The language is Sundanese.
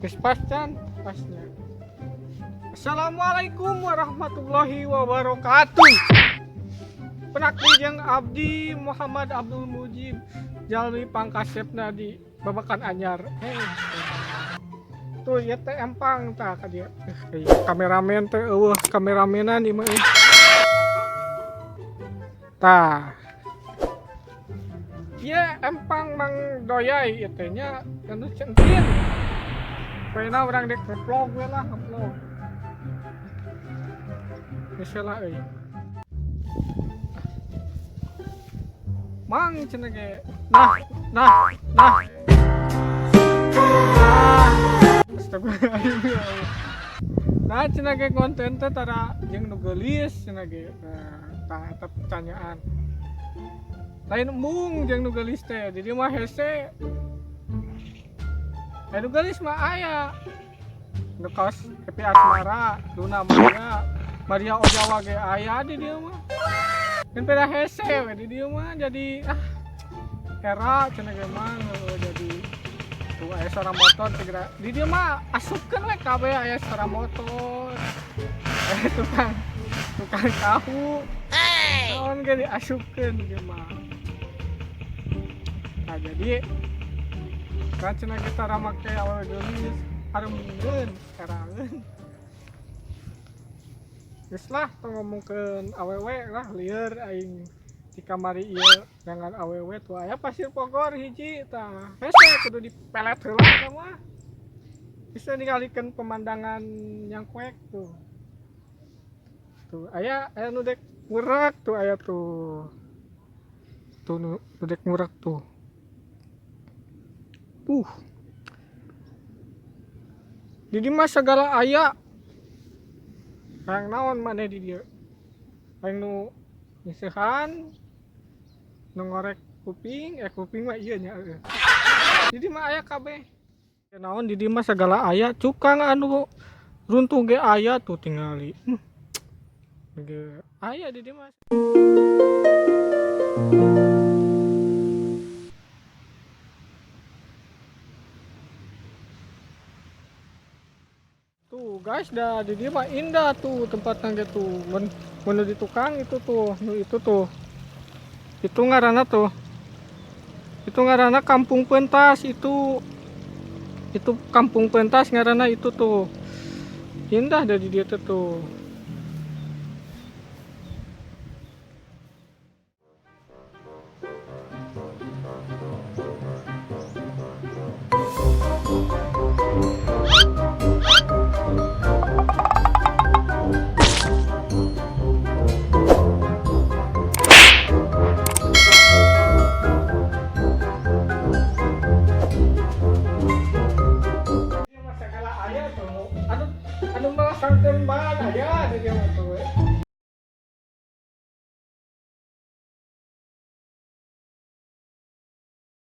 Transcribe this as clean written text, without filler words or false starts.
Geus pas can, pasnya. Assalamualaikum warahmatullahi wabarakatuh. Penakli jeung Abdi Muhammad Abdul Mujib jalmi pangkasepna di Babakan Anyar. Hei. Tuh ieu teh empang tah ka dieu. Kameramen teh eueuh kameramenan ieu mah. Tah. Ieu empang Mang Doyai ieu teh nya anu centin. Poena urang dek ngevlog we lah, ngevlog. Geus lah euy. Mang cenah ge. Nah, nah, nah. Ah. Astagfirullahaladzim. Nah, cenah ge konten teh tara jeung nu geulis cenah ge. Nah, tah eta pertanyaan. Lain embung jeung nu geulis teh, jadi mah hese. Nu geulis mah aya. Nu kaos Happy Asmara, Luna Maya, Maria Ozawa ge aya di dieu mah. Kan peda hese we di dieu mah jadi ah era cenah ge mah jadi tuh aya suara motor segera di dieu mah asupkeun we kabeh aya suara motor. Aya tukang tahu. Naon ge diasupkeun di dieu mah. Nah, jadi kan cenah kita make awewe geulis hareungeun eraeun. Geus lah tong ngomongkeun awewe lah lieur aing di kamari ieu jangan awewe tuh aya Pasir Bogor hiji tah hese kudu dipelet heula eta mah. Bisa ningalikeun pemandangan yang kuek tuh. Tuh aya aya nu dek ngurek tuh aya tuh. Tuh nu dek ngurek tuh. Di dieu mah sagala aya. Hayang naon maneh di dieu? Hayang nu ngiseuhan, nu ngorek kuping, kuping mah ieu nya heueuh. Di dieu mah aya kabeh. Naon di dieu mah sagala aya, cukang anu runtuh ge aya tuh tingali. Ge aya di dieu mah. Tuh guys, dah di dieu mah indah tuh tempatnya gitu. Mun di tukang itu tuh, nu itu tuh. Itu ngaranna tuh. Itu ngaranna Kampung Pentas itu. Itu Kampung Pentas ngaranna itu tuh. Indah dah di dieu teh tuh. Anu anu melasangkeun ban aya di dieu mah tuh.